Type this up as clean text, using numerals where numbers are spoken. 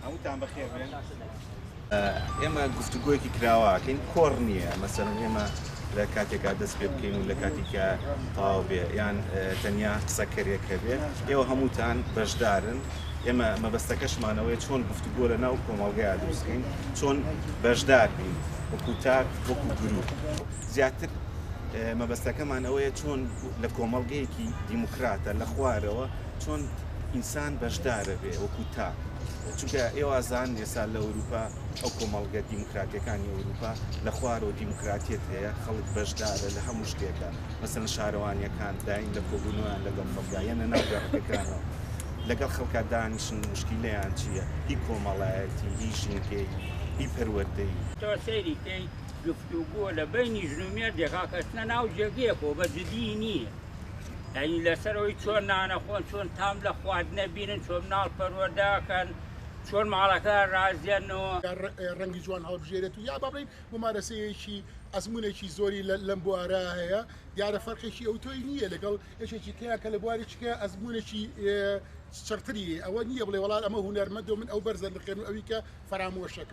هەمووتان بەخێر بێن. ئێمە گفتوگۆیەکی کراوە ئەکەین، کۆڕ نییە، مەسەلەن ئێمە لە کاتێکا دەست پێ بکەین و لە کاتێکا تەواو بێ یان تەنیا قسەکەرێک هەبێ، ئێوە هەمووتان بەشدارن. ئێمە مەبەستەکەشمان ئەوەیە چۆن گفتوگۆ لە ناو کۆمەڵگەیا دروست بکەین، چۆن بەشدار بین وەکو تاک، وەکو گروپ. زیاتر مەبەستەکەمان ئەوەیە چۆن لە کۆمەڵگەیەکی دیموکراتە لە خوارەوە چۆن ئینسان بەشدارە بێ وەکو تاک. چونکە ئێوە ئەزانن ئێستا لە ئەوروپا ئەو کۆمەڵگە دیموکراتیەکانی ئەوروپا لە خوارەوە دیموکراتیەت هەیە، خەڵک بەشدارە لە هەموو شتێکا، مەسەلەن شارەوانیەکان دایم لە کۆبوونەوەیان لەگەڵ خەڵکا یەنە ناو گەڕەکەکانەوە لەگەڵ خەڵکا دانیشن موشکیلەیان چییە هی کۆمەڵایەتی هی ژینگەیی هی پەروەردەیی. تۆ سەیری کەی گفتوگۆ لە بەینی ژن و مێردێکا کە ئەچنە ناو جێگەیەکەوە بە جدی نییە یانی لەسەر ئەوەی چۆن نانەخۆن چۆن تام لە خواردنە بینن چۆن مناڵ پەروەردە ئەکەن چۆن ماڵەکە ڕازیەنەوە. ڕەنگی جوان هەڵبژێرێت و یا با بڵێین مومارەسەیەکی ئەزموونێکی زۆری لەم بوارە هەیە، دیارە فەرقێکی ئەوتۆی نییە لەگەڵ یەکێکی کە کە لە بوارێکی کە ئەزموونێکی چڕتری هەیە، ئەوە نییە بڵێ وەڵا ئەمە هونەرمەندە و من ئەو بەرزە نرخێنم ئەوی کە فەرامۆشەکەم.